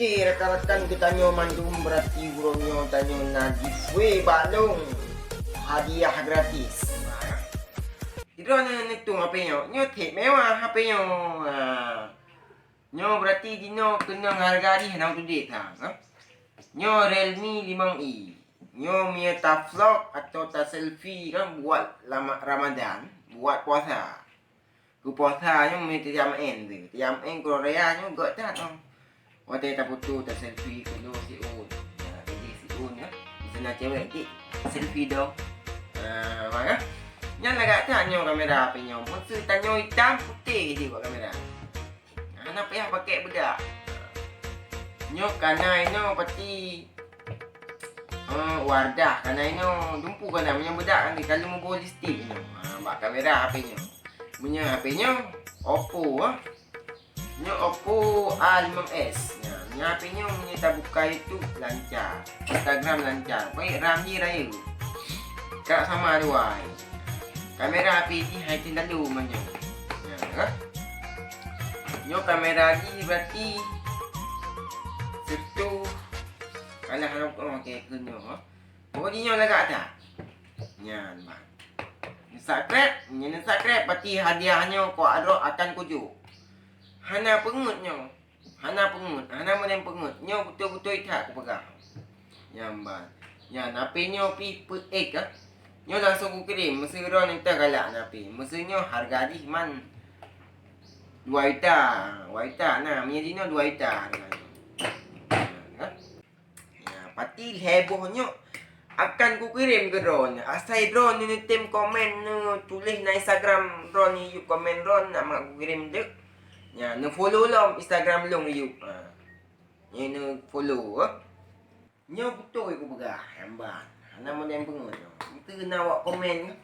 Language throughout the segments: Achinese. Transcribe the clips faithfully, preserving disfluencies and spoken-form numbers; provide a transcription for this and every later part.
Oke, rakan-rakan geutanyoe mandum, berarti uroe nyoe tanyoe na giveaway bak lôn. Hadiah gratis. Sidroe nyoe neutueng H P nyoe, nyoe that mewah H P nyoe. Ha. Nyoe berarti jinoe keunong hareuga jih hana udeb that, ha. Nyoe Realme limong i. Nyoe meunyoe ta vlog atau ta selfie kan buat lama Ramadan, buat puasa. Keu puasa nyoe meunyoe tajak meu'en tu. Tajak meu'en keu uroe raya nyoe göt that nyoe. Watèe tafoto, ta selfie keu lôn siôn. Ya, jadi siôn ya. Miseue na cewek cit selfie dong. Ah, maka. Nyan lagak that nyoe kamera H P nyoe. Meuseu tanyoe itam putéh jih bak kamera. Hana payah pakai bedak. Nyoe kana inoe pati, eh, Wardah kana inoe dumpu kana meunyoe bedak kan kalau muboh lipstik nyoe. Ha, bak kamera H P nyoe. Meunyoe H P nyoe Oppo, ha. Nyoe Oppo A lima S. Nyoe, nyoe H P nyoe meunyoe tabuka YouTube lancar, Instagram lancar. Baik RAM jih rayeuk. Ka sama dua. Kamera H P jih hai teuh lalu meunyoe. Nyoe, ha. Nyoe kamera jih berarti seutuh kalah lom, oh, okey, keu nyoe, ha. Pokok jih nyoe lagak that. Nyan, ban. Subscribe, nyan subscribe, pati hadiah nyoe keu adroe akan kujok. Hana peungeut nyoe. Hana peungeut, hana meunang peungeut. Nyoe beutôi-beutôi that kupeugah. Nyan ban. Nyan, H P nyoe pih peuék, ah. Nyoe langsung kukirém, meuseu droeneuh teuh galak na H P. Meuseu nyoe hareuga jih man dua juta. Dua juta na, meunyoe jinoe dua juta hareuga nyoe. Nyan, ah. Ya, pati lhèe boh nyoe akan kukirém keu droeneuh. Asai droeneuh neutem komen, neutuléh na Instagram droeneuh, yub komen droeneuh, na mak kukirém deuk. Ya, neufollow lom Instagram lôn yub. Ha. Nyoe neufollow, eh. Nyoe beutôi kupeugah, nyan ban. Hana meunang peungeut nyoe. Itu na awak komen.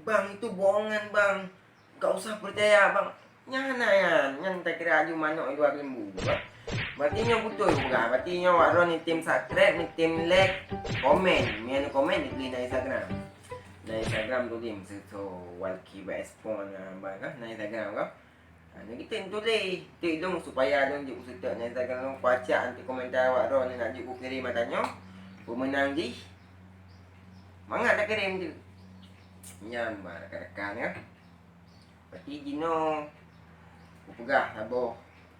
Bang, itu bohongan, Bang. Gak usah percaya, Bang. Nyan hana nyan, nyan takira aju manok dua lembu, Bang. Berarti nyoe beutôi kupeugah. Berarti nyoe awak droeneuh neutem subscribe, neutem like, komen. Meunyo komen dituléh na Instagram. Na Instagram tuléh meuseuto Walky Best Phone, ah, Bang, kah? Na Instagram kah? Ha, nyoe geutem tuléh, teuk lôn supaya lôn jeuet kuseutôt na Instagram lôn, kuacak anti komentar awak droeneuh nak jeuet kukirém ata nyoe. Peumeunang jih. Mangat takirém teuk. Nyan ban rakan-rakan, ya. Berarti jinoe kupeugah saboh.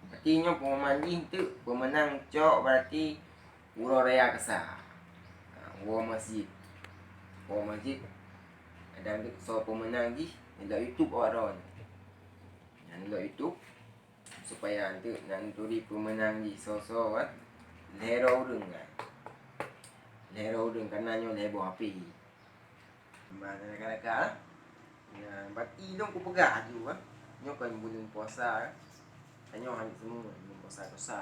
Berarti nyoe pengumuman jih teuk peumeunang cok berarti uroe raya keusa. Ha, uroe masjid. Uroe masjid. Kadang teuk soe peumeunang jih, nyan lam YouTube awak droeneuh. Nyan lam YouTube. Supaya anteuk nan turi peumeunang jih soe-soe kan. Lhèe droe ureueng kan. Lhèe droe ureueng kana nyoe lhèe boh H P. Ban rakan-rakan, nah, berarti lôn kupeugah aju kan. Nyoe kan buleuen puasa kan. Tanyoe hana seumeue buleuen puasa dosa.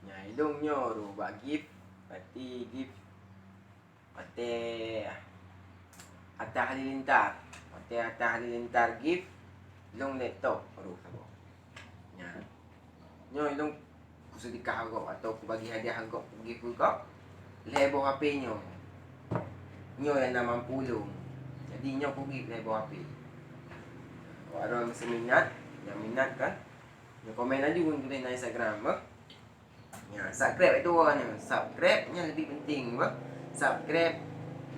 Nyan, ilôn nyoe rôh bak gift, berarti gift Watèe Atta Halilintar, watèe Atta Halilintar gift lôn laptop baru saboh. Nyan. Nyoe lôn kuseudeukah gob atau kubagi hadiah gob, kugift keu gob lhèe boh H P nyoe. Nyoe nyang na mampu lôn. Jadi nyoe kugift lhèe boh H P. Awak droe meuseuminat, nyang minat kan, nyoe komen laju tuléh na Instagram, beuh. Nyan, subscribe itu awak nyoe. Subscribe nyan leubeh penting, beuh. Subscribe,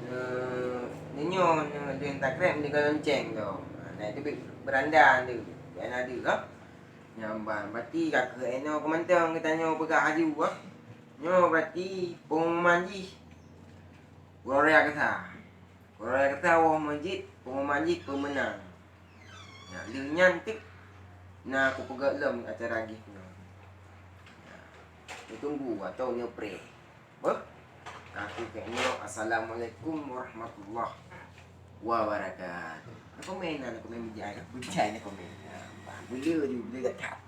eh, neunyoe, neu-, dan subscribe, neugah lonceng tu. Nah, itu be-, beranda tu. Beranda tu, ha. Nyan ban, berarti ka keuh inoe keumantong geutanyoe peugah aju, ha. Nyoe berarti pengumuman jih. Uroe raya keusa. Uroe raya keusa woe meuseujid, pengumuman jih peumeunang. Nyan, lheueh nyan teuk na kupeugah lom acara gift nyoe. Nyan, neutunggu atau nyoe preh. Beuh, ka keuh nyoe, assalamualaikum warahmatullahi wabarakatuh. Na komen, na komen beujai, beujai na komen. Nah, bah, beuleu ju, beuleu that.